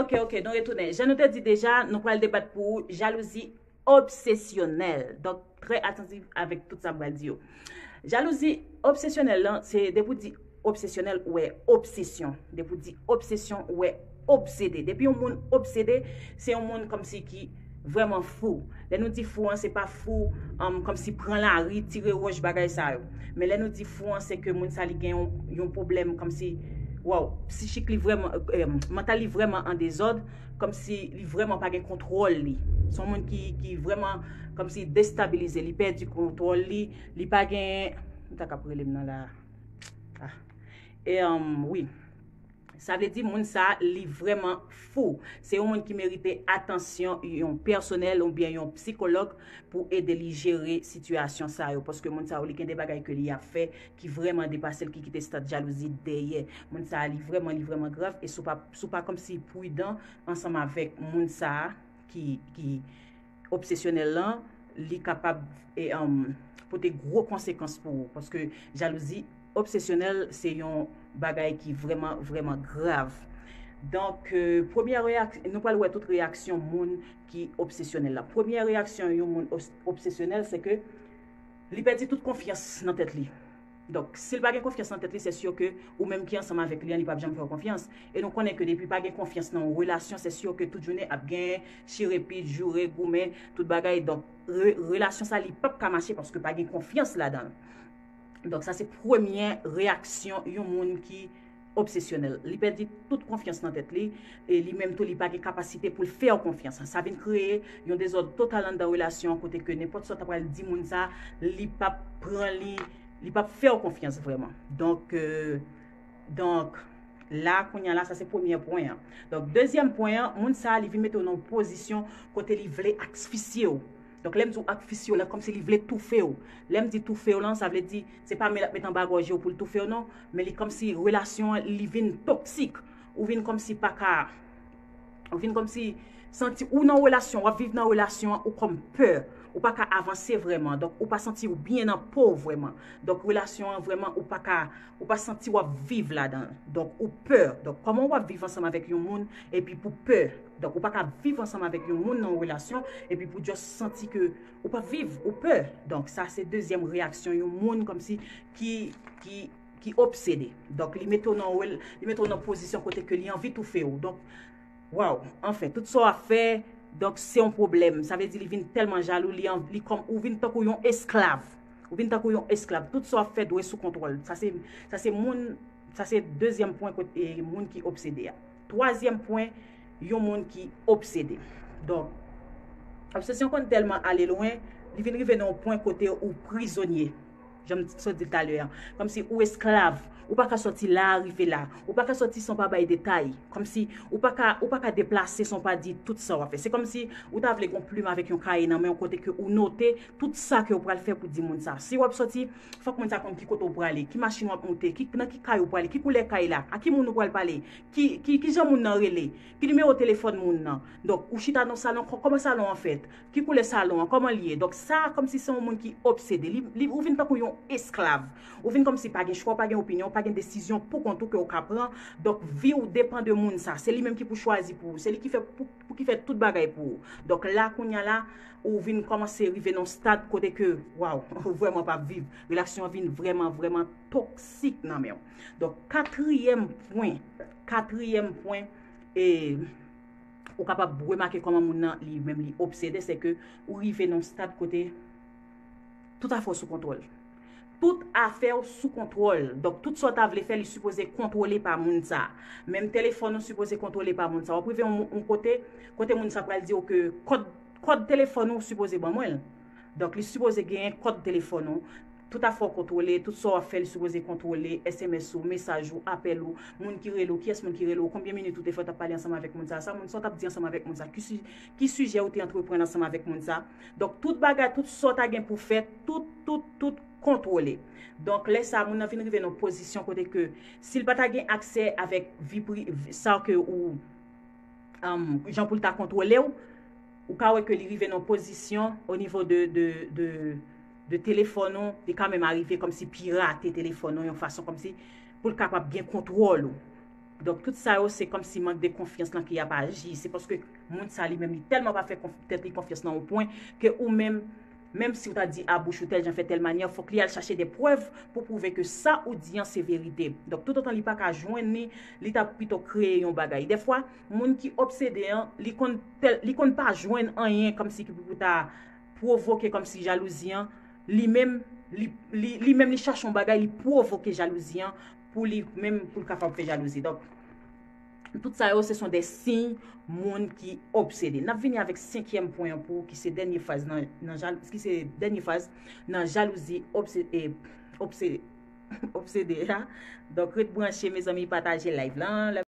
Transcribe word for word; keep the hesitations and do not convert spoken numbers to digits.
Ok, ok, nou retounen. Jan nou te di deja, nou pral debat pou jalouzi obsesyonèl. Donk, trè atantif avèk tout sa m pral di yo. Jalouzi obsesyonèl lan, se depi w di obsesyonèl, ou wè obsesyon. Depi w di obsesyon, ou wè obsede. Depi yon moun obsede, se yon moun kòmsi ki vrèman fou. Lè nou di fou an, se pa fou um, kòmsi pran lari, tire wòch, bagay sa yo. Men lè nou di fou an, se ke moun sa li gen yon, yon pwoblèm kòmsi, waw, psichik li vrèman, eh, mantal li vrèman an dezòd, kòmsi li vrèman pa gen kontwòl li. Se yon moun ki, ki vrèman kòmsi destabilize, li pèdi kontwòl li, li pa gen, m ta kap rele m nan la. Ah. E, um, wi. Sa vle di moun sa li vrèman fou. Se yon moun ki merite atansyon yon pèsonèl oubyen yon psikològ pou ede li jere sitiyasyon sa yo. Paske moun sa yo, li gen de bagay ke li ap fè ki vrèman depase l, ki kite stad jalouzi dèyè. Moun sa li vrèman, li vrèman grav. E si w pa, si w pa kòmsi pridan ansanm avèk moun sa ki, ki obsesyonèl lan, li kapab e, um, pote gwo konsekans pou ou. Paske jalouzi obsesyonèl se yon bagay ki vrèman, vrèman grav. Donk, euh, premyè reyak-, nou pral wè tout reyaksyon moun ki obsesyonèl la. Premyè reyaksyon yon moun obs-, obsesyonèl, se ke li pèdi tout konfyans nan tèt li. Donk, si l pa gen konfyans nan tèt li, se si ke ou menm ki ansanm avèk li an, li p ap janm fè w konfyans. E nou konnen ke depi pa gen konfyans nan yon relasyon, se si ke tout jounen ap gen chirepit, joure, goumen, tout bagay. Donk, re-, relasyon sa, li p ap ka mache paske pa gen konfyans ladan l. Donk, sa se premye reyaksyon yon moun ki obsesyonèl. Li pèdi tout konfyans nan tèt li, e li menm tou, li pa gen kapasite pou l fè w konfyans. Sa vin kreye yon dezòd total anndan relasyon an, kote ke nenpòt sa w ta pral di moun sa, li p ap pran li, li p ap fè w konfyans vrèman. Donk, euh, donk, la, kounye a la, sa se premye pwen an. Donk, dezyèm pwen an, moun sa, li vin mete w nan yon pozisyon kote li vle asfisye w. Donk, lè m di w asfisye w la, kòmsi li vle toufe w. Lè m di toufe w lan, sa vle di, se pa men l ap met anba gòje w pou l toufe w, non. Men li kòmsi relasyon an, li vin toksik. Ou vin kòmsi pa ka, ou vin kòmsi santi ou nan relasyon, w ap viv nan relasyon an, ou kòm pè. Ou pa ka avanse vrèman. Donk, ou pa santi w byen nan po w vrèman. Donk, relasyon an vrèman, ou pa ka, ou pa santi w ap viv ladan l. Donk, ou pè. Donk, kòman w ap viv ansanm avèk yon moun, epi pou pè? Donk, ou pa ka viv ansanm avèk yon moun nan yon relasyon, epi pou just santi ke ou p ap viv, ou pè. Donk, sa se dezyèm reyaksyon yon moun kòmsi ki, ki, ki obsede. Donk, li mete w nan, li mete w nan pozisyon kote ke li anvi toufe w. Donk, waw, anfen, tout sa w ap fè, donk, se yon pwoblèm. Sa vle di li vin tèlman jalou, li, an, li kòm, ou vin tankou yon esklav. Ou vin tankou yon esklav. Tout sa w ap fè dwe sou kontwòl. Sa se, sa se moun, sa se dezyèm pwen kot, e, moun ki obsede a. Twazyèm pwen, yon moun ki obsede. Donk, obsesyon konn tèlman ale lwen, li vin rive nan yon pwen kote ou prizonye. Jan m sot di l talè a. Kòmsi ou esklav. Ou pa ka sòti la, rive la. Ou pa ka sòti san w pa bay detay. Kòmsi ou pa ka, ou pa ka deplase san w pa di tout sa w ap fè. Se kòmsi ou ta vle gon plim avèk yon kaye nan men w kote ke ou note tout sa ke w pral fè pou di moun sa. Si w ap sòti, fòk moun sa konn ki kote w prale, ki machin w ap moute, ki, nan ki kay ou prale, ki koulè kay la, a ki moun ou pral pale, ki, ki, ki jan moun nan rele, ki nimewo telefòn moun nan. Donk, ou chita nan salon, kò-, kòman salon an fèt? Ki koulè salon an? Kòman l ye? Donk, sa kòmsi se yon moun ki obsede. Li, li, ou vin tankou yon esklav. Ou vin kòmsi pa gen chwa, pa gen opinyon, pa gen desizyon pou kont ou ke w ka pran. Donk, vi w depann de moun sa. Se li menm ki pou chwazi pou ou. Se li ki fè pou, pou ki fè tout bagay pou ou. Donk, la, kounye a la, ou vin kòmanse rive nan yon stad kote ke, waw, ou vrèman p ap viv. Relasyon an vin vrèman, vrèman toksik nan men w. Donk, katriyèm pwen, katriyèm pwen, e, ou kapab remake kòman moun nan li menm li obsede, se ke ou rive nan yon stad kote tout afè w sou kontwòl. Tout afè w sou kontwòl. Donk, tout sa w ta vle fè, li sipoze kontwole pa moun sa. Menm telefòn ou sipoze kontwole pa moun sa. W ap rive yon, yon kote, kote moun sa pral di w ke kòd, kòd telefòn ou sipoze ban mwen l. Donk, li sipoze genyen kòd telefòn ou. Tout afè w kontwole, tout sa w ap fè, li sipoze kontwole, S M S ou, mesaj ou, apèl ou, moun ki rele w, kiyès moun ki rele w, konbyen minit ou te fè w t ap pale ansanm avèk moun sa, sa moun, sa w t ap di ansanm avèk moun sa, ki si-, ki sijè ou te antreprann ansanm avèk moun sa. Donk, tout bagay, tout sa w ta gen pou fè, tout, tout, tout kontwole. Donk, lè sa, moun nan vin rive nan yon pozisyon kote ke, si l pa ta gen aksè avèk vi pri-, vi-, sa ke ou, um, jan pou l ta kontwole w, ou ka wè ke li rive nan yon pozisyon o nivo de, de, de, de telefòn ou, li ka menm arive kòmsi pirate telefòn ou, yon fason kòmsi pou l kapab gen kontwòl ou. Donk, tout sa yo, se kòmsi mank de konfyans lan ki ap aji. Se paske moun sa li menm, li tèlman pa fè konf- tèt li konfyans nan yon pwen ke ou menm, menm si w ta di a bouch ou tèl jan fè tèl manyè, fòk li al chache de prèv pou pwouve ke sa ou di an se verite. Donk, toutotan li pa ka jwenn li, li ta pito kreye yon bagay. Dèfwa, moun ki obsede an, li konn, tèl- li konn pa jwenn anyen kòmsi ki pou ta pwovoke kòmsi jalouzi an, li menm, li, li, li menm li chache yon bagay, li pwovoke jalouzi an pou li menm, pou l kapab fè jalouzi. Donk, tout sa yo, se son de siy moun ki obsede. N ap vini avèk senkyèm pwen an pou ou, ki se dènye faz nan, nan jal, ki se dènye faz nan jalouzi obse, e, obse, obsede a. Donk, ret branche, mezanmi, pataje live lan.